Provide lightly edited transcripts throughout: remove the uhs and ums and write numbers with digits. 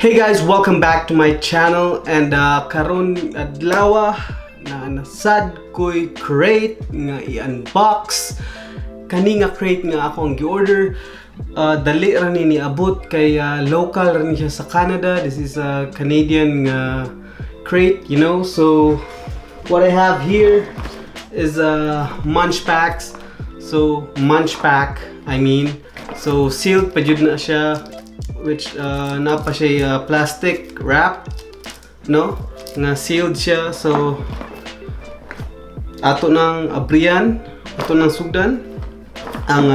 Hey guys, welcome back to my channel and karon adlaw na nasad ko'y crate nga i-unbox. Kani nga crate nga ako ang gi-order, dali ra ni niabot kay local ra ni siya sa Canada. This is a Canadian nga crate. So what I have here is munch packs. So munch pack, I mean. So sealed pa jud na siya, which naa pa siya plastic wrap, no, nga sealed siya. So ato nang abrihan, ato nang sugdan ang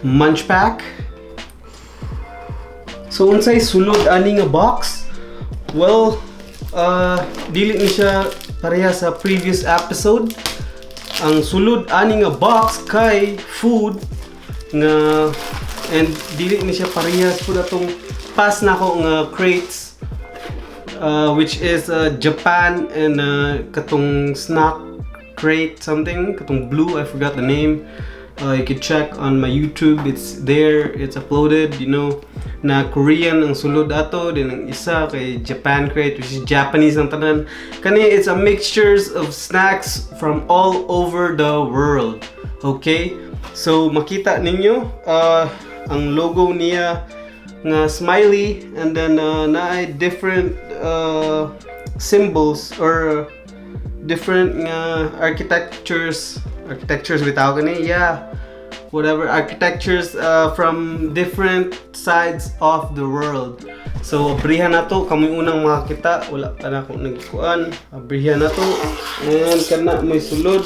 munch pack. So unsay sulod ani nga box? Well, dili ni siya pareha sa previous episode. Ang sulod ani nga box kay food nga, and dili ni siya parehas pud atong past nako nga crates, which is Japan and katong snack crate something, katong blue. I forgot the name. You could check on my YouTube, it's there, it's uploaded na Korean ang sulod ato din, ang isa kay Japan crate, which is Japanese ang tanan. Kani, it's a mixtures of snacks from all over the world. Okay, so makita ninyo ang logo niya nga smiley, and then naay different symbols or different nga architectures bitaw kani, yeah, whatever, architectures from different sides of the world. So abrihan na to. Kamoy unang makakita, wala pa na akong nagkuan. Abrihan na to and kana may sulod.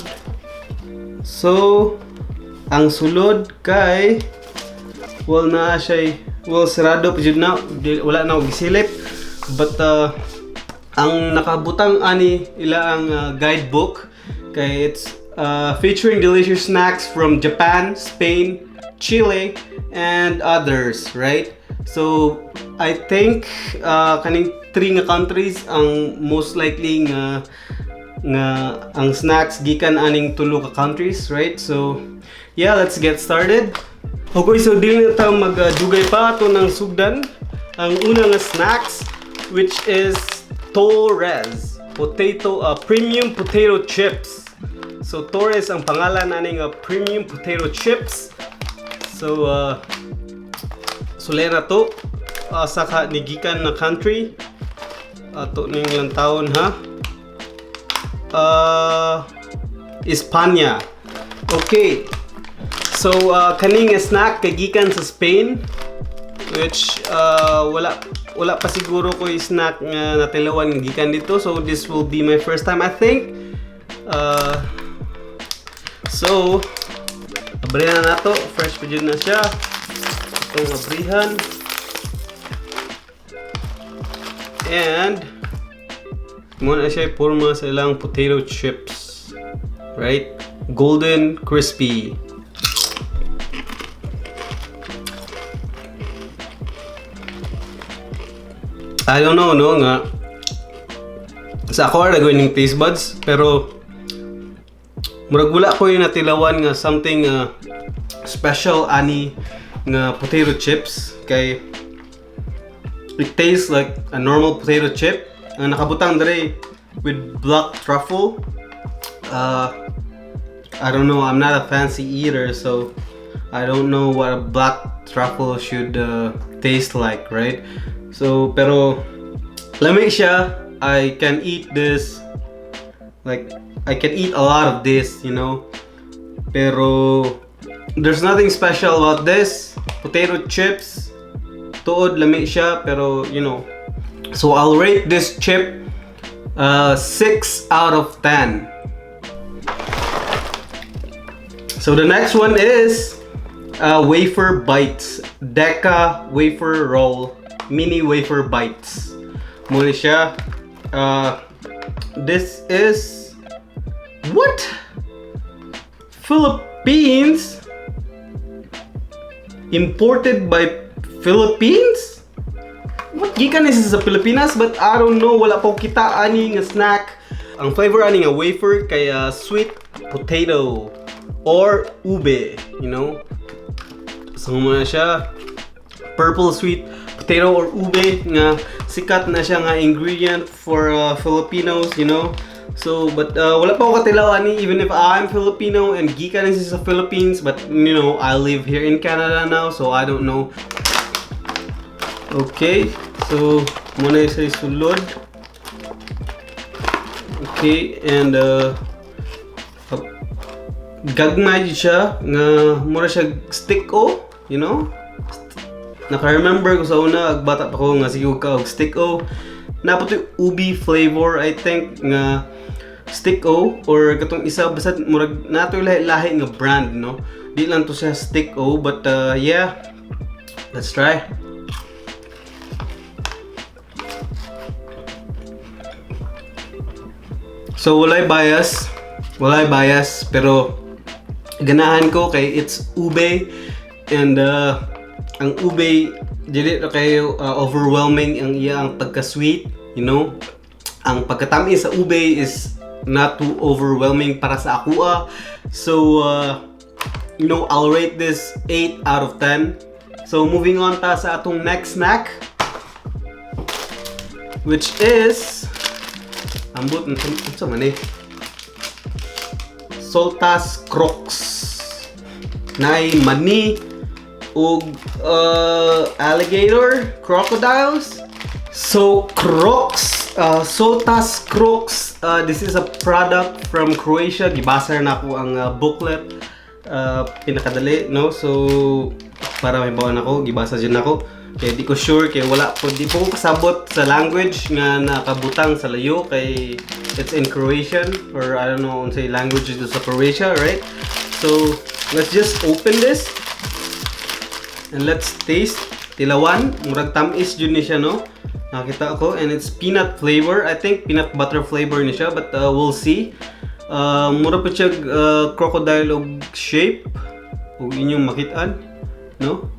So ang sulod kay, well, naa siya, well, sarado pa jud na. Wala na ako gisilip, but ang nakabutang ani ila ang guidebook kay it's featuring delicious snacks from Japan, Spain, Chile and others, right? So I think kaning three nga countries ang most likely nga ang snacks gikan aning tulo ka countries, right? So yeah, let's get started. Okay, so dili na ta magdugay pa. Ato nang sugdan ang una nga snacks, which is Torres potato premium potato chips. So Torres ang pangalan ani nga premium potato chips. So sulay na to sa ka ni gikan na country. Ato ning lantawon ha. Espanya. Okay. So kaning snack kay gikan sa Spain, which wala pa siguro ko snack nga natilawan nga gikan dito. So this will be my first time, I think. So abrihan na nato, fresh pa jud na siya. Itong abrihan. And mao na siya porma sa ilang potato chips. Right? Golden crispy. I don't know, no, nga. Sa ako ra ning taste buds, pero murag wala ko yung natilawan nga something special ani nga potato chips kay it tastes like a normal potato chip. Ang nakabutang dere with black truffle. I don't know, I'm not a fancy eater, so I don't know what a black truffle should taste like, right? So, pero lami siya. I can eat this, like I can eat a lot of this. Pero there's nothing special about this potato chips. Tuod lami siya, pero. So I'll rate this chip 6 out of 10. So the next one is wafer bites. Deca wafer roll mini wafer bites. Mao ni siya. This is what? Philippines? Imported by Philippines? What, gikan ni siya sa Pilipinas? But I don't know, wala pa ko kita ani nga snack. Ang flavor ani nga wafer kay sweet potato or ube. So mao na siya. Purple sweet potato. potato or ube nga sikat na siya nga ingredient for Filipinos. So, but wala pa ko katilaw ani, even if I'm Filipino and gikan ni siya sa Philippines, but I live here in Canada now, so I don't know. Okay, so mao na sa sulod. Okay, and gagmay jud siya nga mura siya stick-o. Naka-remember ko sa una, ag bata pa ko nga sige ka og stick-o. Naa pod to'y ubi flavor, I think, nga stick-o or katong isa, basta murag naa to'y lahi-lahi nga brand, no. Di lang to siya stick-o, but yeah, let's try. So walay bias, walay bias, pero ganahan ko kay it's ube and ang ube dili ra kayo overwhelming ang iyang pagka-sweet. Ang pagkatamis sa ube is not too overwhelming para sa akoa. So I'll rate this 8 out of 10. So moving on ta sa atong next snack, which is, ambot unsa man eh, Soltas Crocs nay mani ug alligator, crocodiles. So Crocs, Soltas Crocs, this is a product from Croatia. Gibasa na ako ang booklet, pinakadali, no? So para may bawon ako, gibasa jud nako. Kay di ko sure, kay wala po, di po ko kasabot sa language nga nakabutang sa layo kay it's in Croatian or I don't know unsay language dito sa Croatia, right? So let's just open this and let's taste. Tilawan, murag tamis jud ni siya, no? Nakita ko and it's peanut flavor. I think peanut butter flavor ni siya, but we'll see. Mura pa siya crocodile og shape ug inyong makitaan, no?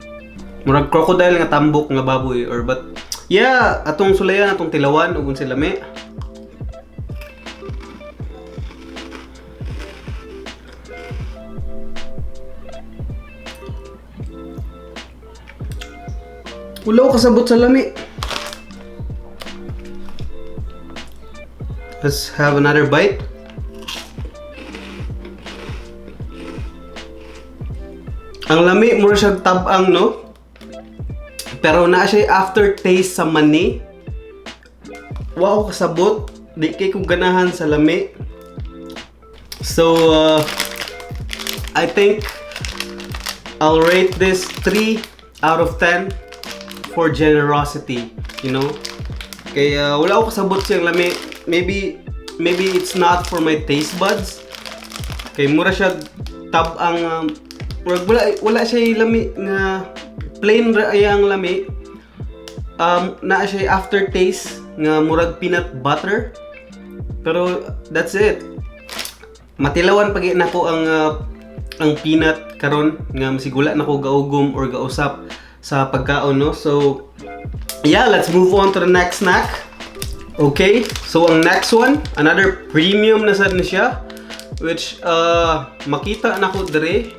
Murag crocodile nga tambok nga baboy or, but yeah, atong sulayan, atong tilawan ug unsay lami. Wala ko kasabot sa lami. Let's have another bite. Ang lami, mura siya tabang, no? Pero naa siya aftertaste sa mani. Wa ko kasabot. Di kay ko ganahan sa lami. So, I think I'll rate this 3 out of 10 for generosity. Kaya wala ko kasabot siyang lami. Maybe it's not for my taste buds. Kay mura siya tab-ang, murag wala siya lami nga plain ra ay ang lami. Naa siya aftertaste nga murag peanut butter. Pero that's it. Matilawan pag nako ang peanut karon nga masigula nako gaugom or gausap sa pagkaon, no. So yeah, let's move on to the next snack. Okay, so ang next one, another premium na sad ni siya, which makita nako dire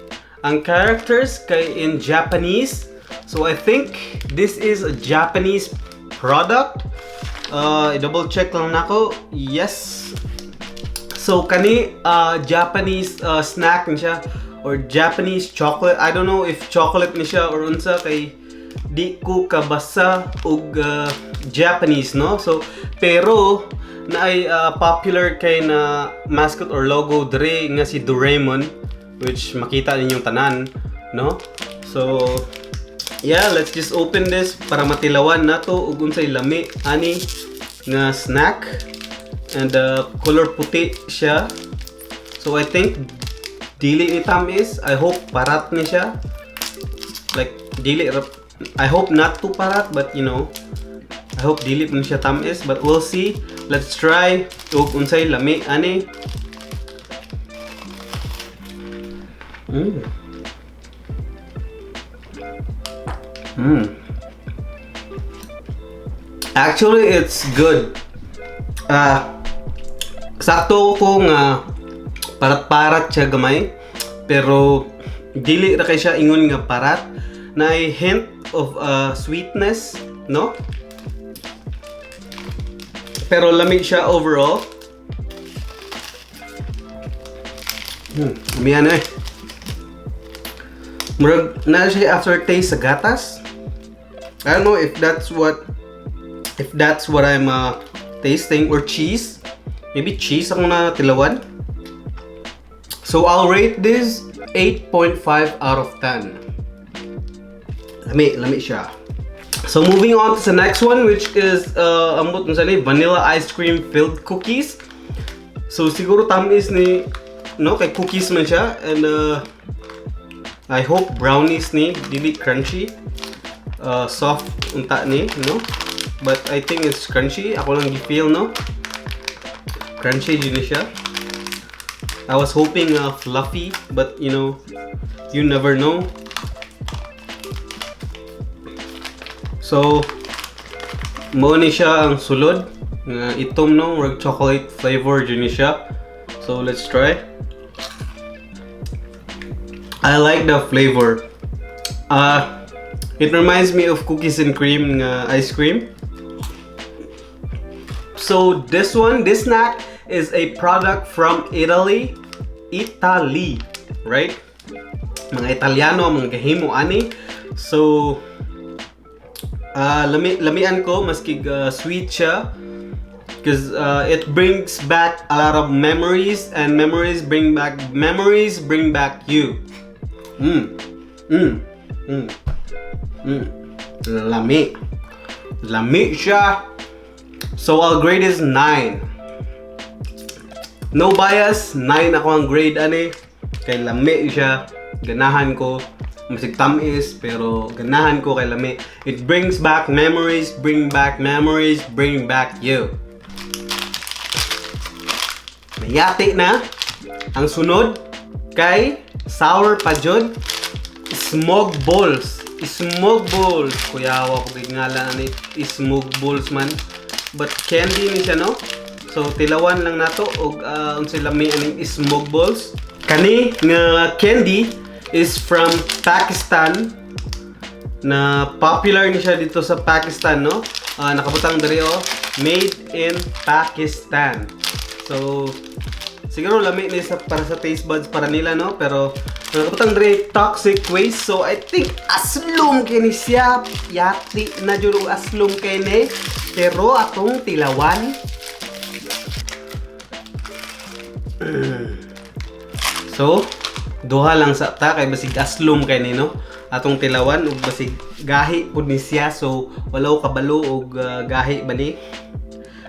ang characters kay in Japanese. So I think this is a Japanese product. I-double check lang nako. Yes. So kani Japanese snack ni siya or Japanese chocolate. I don't know if chocolate ni siya or unsa kay di ko kabasa og Japanese, no. So pero naay popular kay na mascot or logo dre nga si Doraemon, which makita ninyong tanan, no. So yeah, let's just open this para matilawan nato ug unsay lami ani nga snack. And color puti siya. So I think dili ni tamis. I hope parat ni siya. Like dili I hope not too parat, but I hope dili ni siya tamis, but we'll see. Let's try ug unsay lami ani. Actually, it's good. Ah, sakto ko nga parat-parat siya gamay, pero dili ra kay siya ingon nga parat. Na hint of sweetness. no? Pero lami siya overall. Lamian eh. Murag na siya aftertaste sa gatas. I don't know if that's what I'm tasting or cheese. Maybe cheese akong natilawan. So I'll rate this 8.5 out of 10. Lami, lami siya. So moving on to the next one, which is ambot unsa ni, vanilla ice cream filled cookies. So siguro tamis ni, no, kay cookies man siya, and I hope brownies ni dili crunchy. Soft unta ni, no? But I think it's crunchy. Ako lang gi-feel, no? Crunchy jud ni siya. I was hoping fluffy, but you never know. So, mao ni siya ang sulod. Nga itom, no, murag chocolate flavor jud ni siya. So let's try. I like the flavor. It reminds me of cookies and cream nga ice cream. So this one, this snack is a product from Italy. Italy, right? Mga Italiano, mga gahimo ani. So, lamian ko maski sweet siya because it brings back a lot of memories, and memories bring back you. Lami. Lami siya. So I'll grade is 9. No bias, 9 ako ang grade ani. Kay lami siya. Ganahan ko. Masig tamis, pero ganahan ko kay lami. It brings back memories, bring back memories, bring back you. Mayati na. Ang sunod kay sour pa jud. Smog balls. Smog balls. Kuyawa ko ngalan ani smog balls man. But candy ni siya, no? So tilawan lang nato og unsay lami aning smog balls. Kani nga candy is from Pakistan, na popular ni siya dito sa Pakistan, no? Nakabutang diri oh, made in Pakistan. So siguro lami ni sa para sa taste buds para nila, no? Pero nakabutang diri toxic waste. So I think aslom kini siya. Yati na jud og aslom kini. Pero atong tilawan. So, duha lang sa ta kay basig aslom kay ni, no. Atong tilawan ug basig gahi pud ni siya, so wala ko kabalo og gahi ba ni.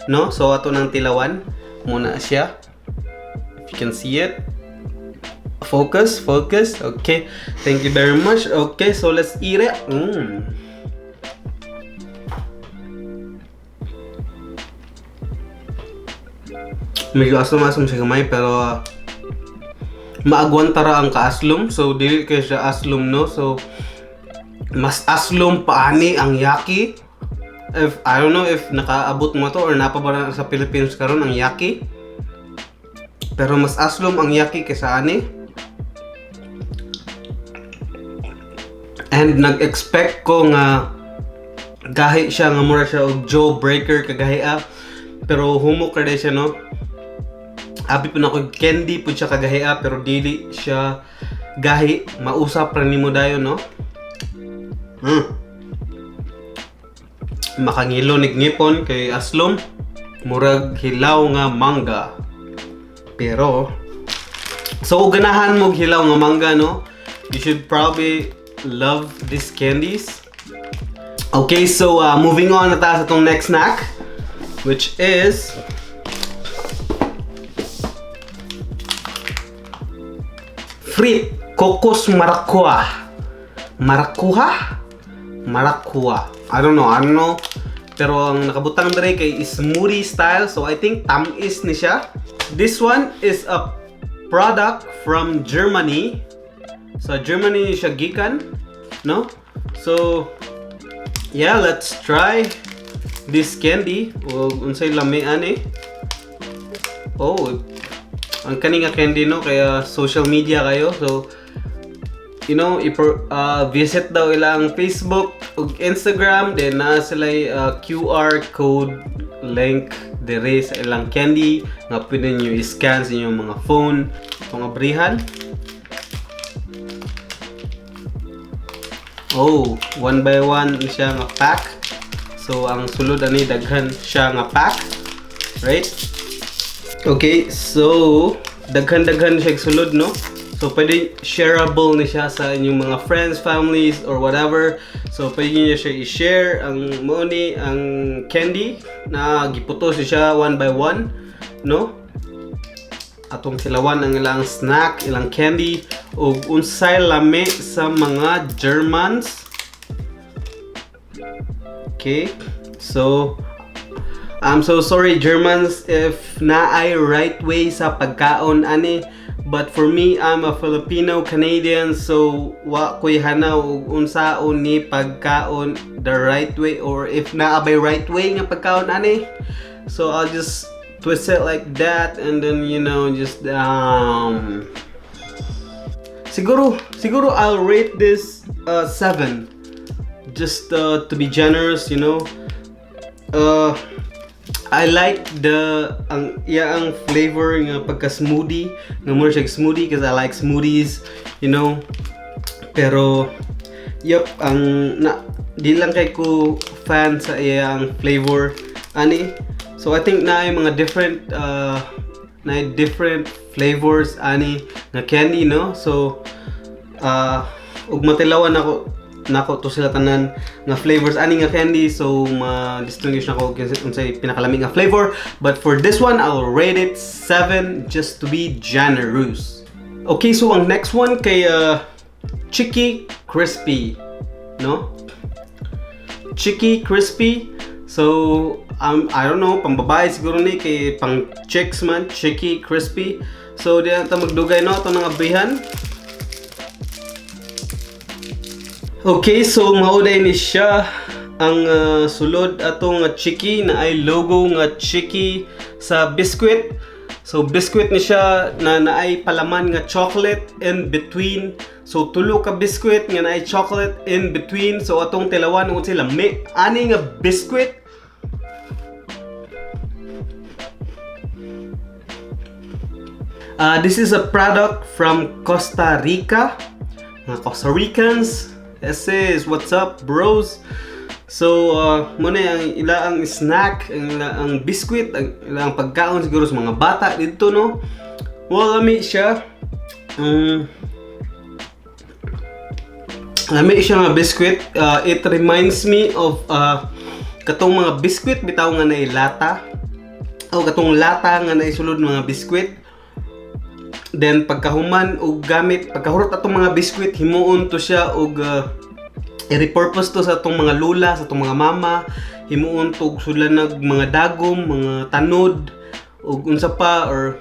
No? So ato nang tilawan muna siya. If you can see it. Focus, focus. Okay. Thank you very much. Okay, so let's eat it. Medyo aslom-aslom siya gamay, pero maagwanta ra ang kaaslom, so dili kay siya aslom, no? So mas aslom pa ani ang yaki. If I don't know if nakaabot mo to or napa ba na sa Philippines karon ang yaki, pero mas aslom ang yaki kaysa ani. And nag-expect ko nga gahi siya, nga mura siya og jawbreaker kagahi ah. Pero humok ra siya, no? Abi po na ko candy po siya kagahi ah, pero dili siya gahi, mausap ra nimo dayon, no? Makangilo nig ngipon kay aslom, murag hilaw nga mangga. Pero so ganahan mo hilaw nga mangga, no? You should probably love these candies. Okay, so moving on na ta sa itong next snack, which is Frit Cocos Maracuja. Maracuja? Maracuja. I don't know, I don't know. Pero ang nakabutang dere kay smoothie style, so I think tamis ni siya. This one is a product from Germany. So Germany siya gikan, no? So yeah, let's try this candy. O unsay lami ani? Oh, ang kani nga candy, no, kaya social media kayo. So you know, visit daw ilang Facebook ug Instagram, then naa sila QR code link dire sa ilang candy nga pwede niyo i-scan sa inyong mga phone. Itong abrihan. Oh, one by one siya nga pack. So ang sulod ani daghan siya nga pack. Right? Okay, so daghan-daghan siya sulod, no? So pwede shareable ni siya sa inyong mga friends, families or whatever. So pwede niyo siya i-share ang mao ni ang candy na giputos siya one by one, no? Atong tilawan ang ilang snack, ilang candy ug unsay lami sa mga Germans. Okay. So I'm so sorry, Germans, if naay right way sa pagkaon ani, but for me, I'm a Filipino Canadian, so wa ko'y hanaw og unsaon ni pagkaon the right way or if naa bay right way nga pagkaon ani. So I'll just twist it like that and then just siguro I'll rate this 7 just to be generous. I like the ang iya ang flavor nga pagka smoothie nga mura siya smoothie because I like smoothies. Pero yep, ang na di lang kay ko fan sa iyang flavor ani. So I think naay mga different na different flavors ani nga candy, no? So ug matilawan ako nako to sila tanan nga flavors ani nga candy, so ma-distinguish nako unsay pinakalami nga flavor. But for this one, I'll rate it 7 just to be generous. Okay, so ang next one kay Chicky Crispy, no? Chicky Crispy. So I don't know, pambabae siguro ni kay pang chicks man, Chicky Crispy. So di na ta magdugay, no? Ato nang abrihan. Okay, so mao ni siya ang sulod atong nga Chicky na ay logo nga Chicky sa biscuit. So biscuit ni siya na naay palaman nga chocolate in between. So tulo ka biscuit nga naay chocolate in between. So atong tilawan kung sila lami ani nga biscuit. This is a product from Costa Rica. Mga Costa Ricans. This is what's up, bros. So, muna ang ila ang snack, ang ila ang biscuit, ang ila ang pagkaon siguro sa mga bata dito, no? Well, lami siya. Lami siya nga biscuit. It reminds me of katong mga biscuit bitaw nga nailata. O katong lata nga naisulod mga biscuit. Then pagkahuman og gamit, pagkahurot atong mga biscuit, himuon to siya og i-repurpose to sa atong mga lula, sa atong mga mama, himuon to og sudlan nag mga dagom, mga tanod ug unsa pa or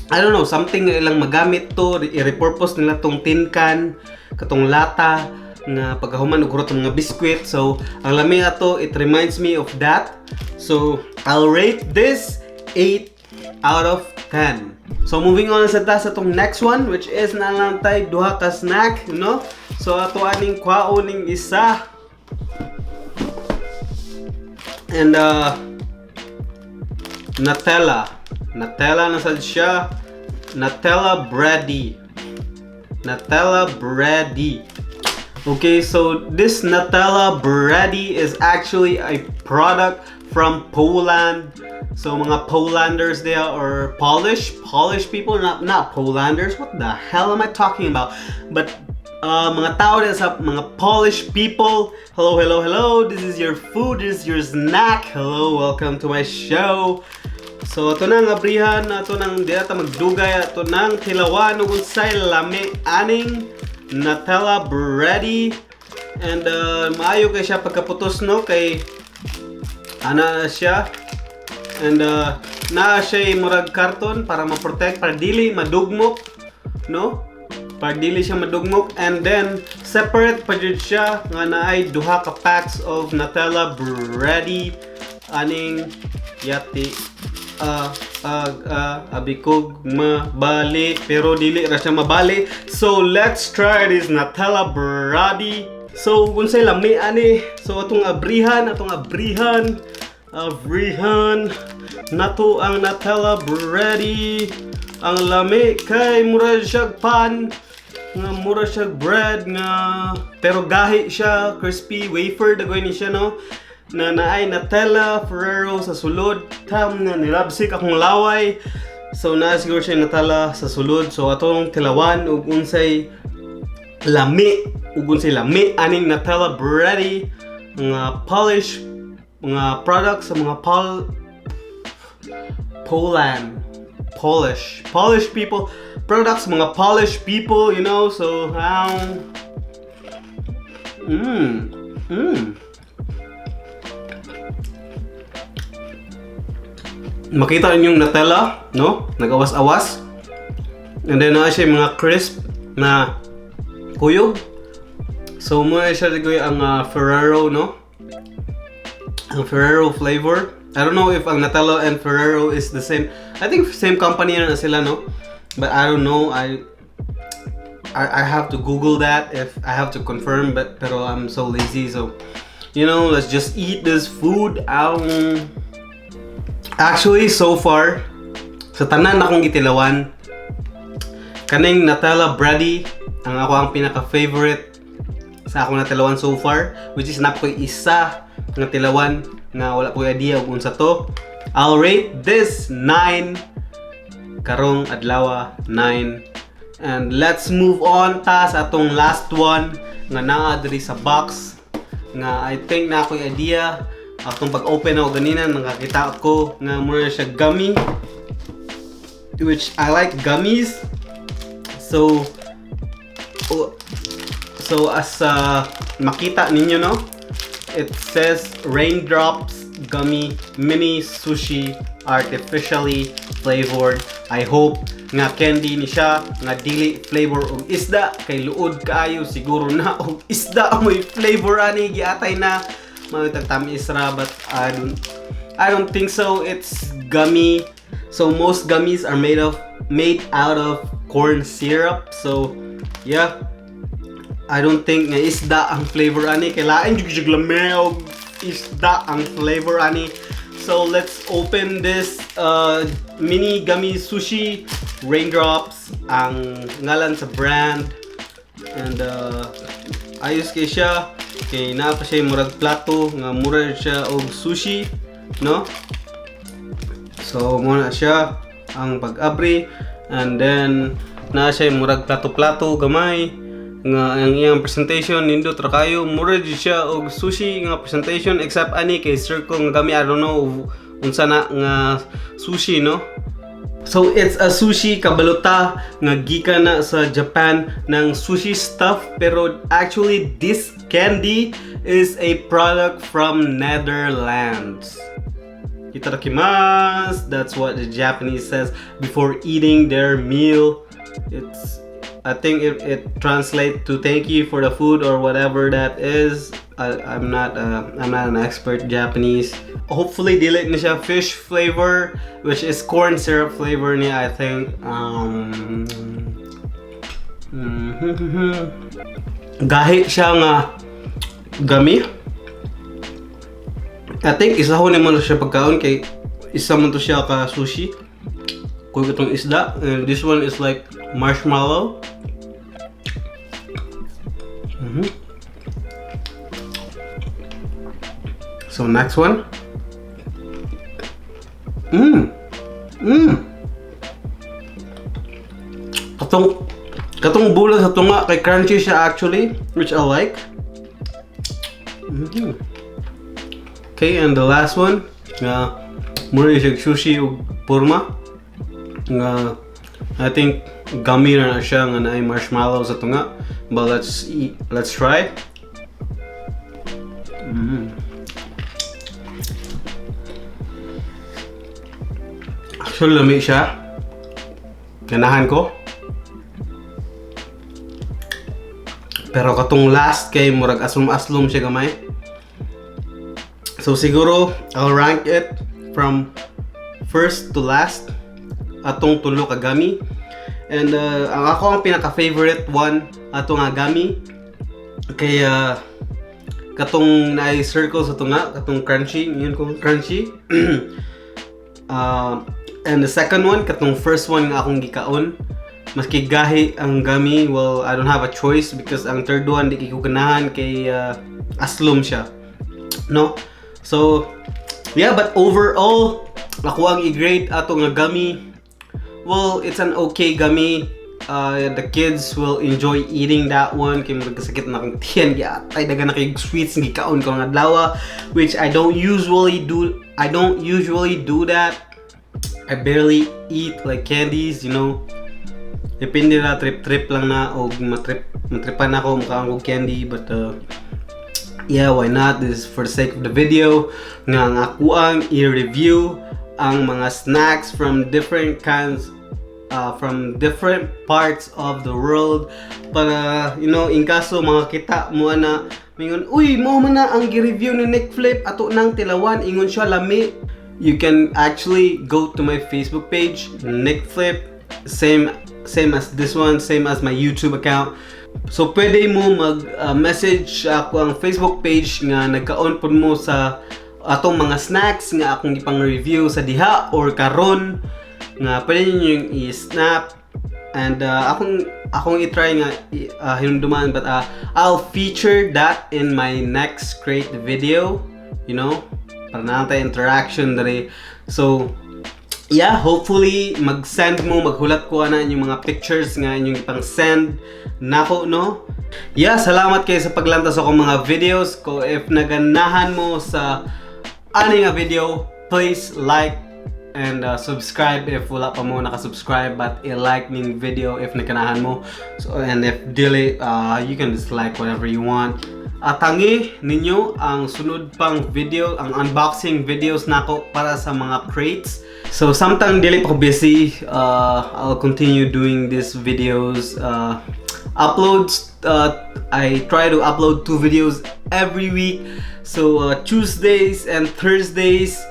I don't know, something nga ilang magamit to, i-repurpose nila tong tin can, katong lata nga pagkahuman og hurot ang mga biscuit. So, ang lami ato, it reminds me of that. So, I'll rate this 8 out of 10. So moving on sa ta sa tong next one, which is na lang tay duha ka snack? So ato aning kwaon ning isa. And Nutella. Nutella na sad siya. Nutella bready. Nutella bready. Okay, so this Nutella bready is actually a product from Poland. So mga Polanders there or Polish people, not Polanders. What the hell am I talking about? But mga tao din sa mga Polish people. Hello, hello, hello. This is your food. This is your snack. Hello, welcome to my show. So ato nang abrihan, ato nang di ta magdugay, ato nang tilawan ug unsay lami aning Nutella bready. And maayo kay siya pagkaputos, no, kay ana na siya. And naa siya murag karton para ma-protect, para dili madugmok, no? Para dili siya madugmok. And then separate pa jud siya nga naay duha ka packs of Nutella bready aning yati. A ag a abi kog mabali, pero dili ra siya mabali. So let's try this Nutella Bready. So unsay lami ani? So atong abrihan, abrihan nato ang Nutella Bready. Ang lami kay mura siya pan nga mura siya bread nga pero gahi siya, crispy wafer dagoy ni siya, no, na naay Nutella, Ferrero sa sulod tam na nilabsik akong laway. So naa siguro siya Nutella sa sulod. So atong tilawan ug unsay lami, ug unsay lami aning Nutella Bready nga Polish mga products sa mga Poland, Polish people products, mga Polish people. So makita ninyong Nutella, no, nagawas-awas, and then naa siya mga crisp na kuyog. So mao na siya digoy ang Ferrero, no, ang Ferrero flavor. I don't know if ang Nutella and Ferrero is the same. I think same company na sila, no? But I don't know. I have to Google that if I have to confirm, but pero I'm so lazy, so let's just eat this food. Actually, so far, sa tanan akong gitilawan, kaning Nutella Bready ang ako ang pinaka-favorite sa akong natilawan so far, which is naa ko'y isa nga tilawan nga wala ko idea kung unsa to. I'll rate this 9 karong adlaw, 9. And let's move on ta sa atong last one nga naa diri sa box nga I think naa ko'y idea. Atong pag-open ako ganina, nakakita ko nga mura siya gummy, which I like gummies. So as makita ninyo, no, it says Raindrops Gummy Mini Sushi, artificially flavored. I hope nga candy ni siya nga dili flavor og isda kay luod kaayo siguro na og isda may flavor ani, giatay na mga tamis ra, but I don't think so. It's gummy. So most gummies are made out of corn syrup. So yeah, I don't think nga isda ang flavor ani kay lain jud jud lami og isda ang flavor ani. So let's open this mini gummy sushi. Raindrops ang ngalan sa brand and ayos kay siya kay naa pa siya murag plato nga murag siya og sushi, no? So mao na siya ang pag-abri and then naa siya murag plato-plato gamay nga ang iyang presentation nindot ra kayo, murag jud siya og sushi nga presentation except ani kay circle nga gami. I don't know unsa na nga sushi, no? So it's a sushi, kabalo ta nga gikan na sa Japan ng sushi stuff, pero actually this candy is a product from Netherlands. Itadakimasu. That's what the Japanese says before eating their meal. It's I think it translates to thank you for the food or whatever that is. I'm not an expert Japanese. Hopefully dili ni siya fish flavor, which is corn syrup flavor niya, I think. Gahi siya nga gummy. I think isahon nimo na siya pagkaon kay isa man to siya ka sushi. Kuy itong isda and this one is like marshmallow. So next one. Katong bula sa tunga kay crunchy siya actually, which I like. Okay, and the last one nga mura siya sushi ug porma nga I think gummy na siya nga naay marshmallow sa tunga. But let's eat, let's try. Actually, lami siya. Ganahan ko. Pero katong last kay murag aslom-aslom siya gamay. So siguro I'll rank it from first to last atong tulo ka gummy. And ang ako ang pinaka-favorite one ato nga gummy kay katong naay circle sa tunga, katong crunchy, yun kong crunchy. And the second one, katong first one nga akong gikaon. Maski gahi ang gummy, well, I don't have a choice because ang third one, di ko ganahan kay aslom siya. No? So, yeah, but overall, ako ang i-grade ato nga gummy. Well, it's an okay gummy. The kids will enjoy eating that one kay murag kasakit na akong tiyan, giatay daghan na kay sweets nga gikaon ko nga adlaw, which I don't usually do. I don't usually do that. I barely eat like candies. Depende na, trip trip lang na og matrip matripan ako makaon og candy, but yeah, why not? This is for the sake of the video nga ang akuang i-review ang mga snacks from different kinds, from different parts of the world para in kaso mga kita mo ana mingon, "Uy, mo man na ang gi-review ni Nick Flip, ato nang tilawan, ingon siya lami." You can actually go to my Facebook page, Nick Flip, same as this one, same as my YouTube account. So pwede mo mag message ako ang Facebook page nga nagkaon pud mo sa atong mga snacks nga akong ipang review sa diha or karon nga pwede niyo yung i-snap and akong i-try nga hinumduman, but I'll feature that in my next great video para na tayo interaction diri. So yeah, hopefully mag-send mo, maghulat ko ana inyong mga pictures nga inyong ipang send nako, no? Yeah, salamat kayo sa paglantaw sa akong mga videos ko. If naganahan mo sa ani nga video, please like and subscribe if wala pa mo naka-subscribe, but i-like ning video if naganahan mo. So, and if dili, you can dislike whatever you want. Atangi ninyo ang sunod pang video, ang unboxing videos nako para sa mga crates. So samtang dili pa ko busy, I'll continue doing these videos. Uploads, I try to upload two videos every week. So Tuesdays and Thursdays,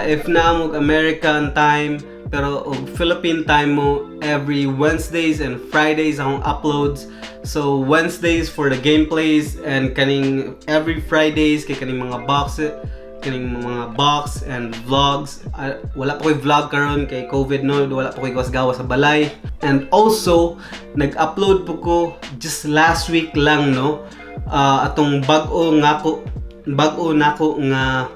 if na mo American time, pero og Philippine time mo, every Wednesdays and Fridays akong uploads. So Wednesdays for the gameplays and kaning every Fridays kay kaning mga box and vlogs. Wala pa ko'y vlog karon kay COVID, no, wala pa ko'y gawas-gawas sa balay. And also nag-upload po ko just last week lang, no, atong bag-o nako nga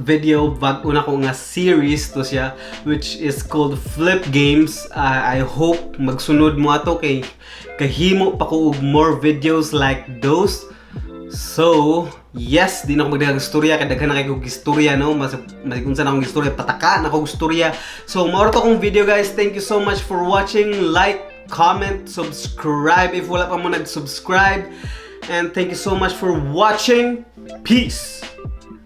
video, bag-o nako nga series to siya, which is called Flip Games. I hope magsunod mo ato kay kahimo pa ko og more videos like those. So, yes, di na ako magdaghang istorya kay daghan na kay kog istorya, no. Mas mas kung saan akong istorya, pataka na akong istorya. So, mao to akong video, guys. Thank you so much for watching. Like, comment, subscribe if wala pa mo nag-subscribe. And thank you so much for watching. Peace.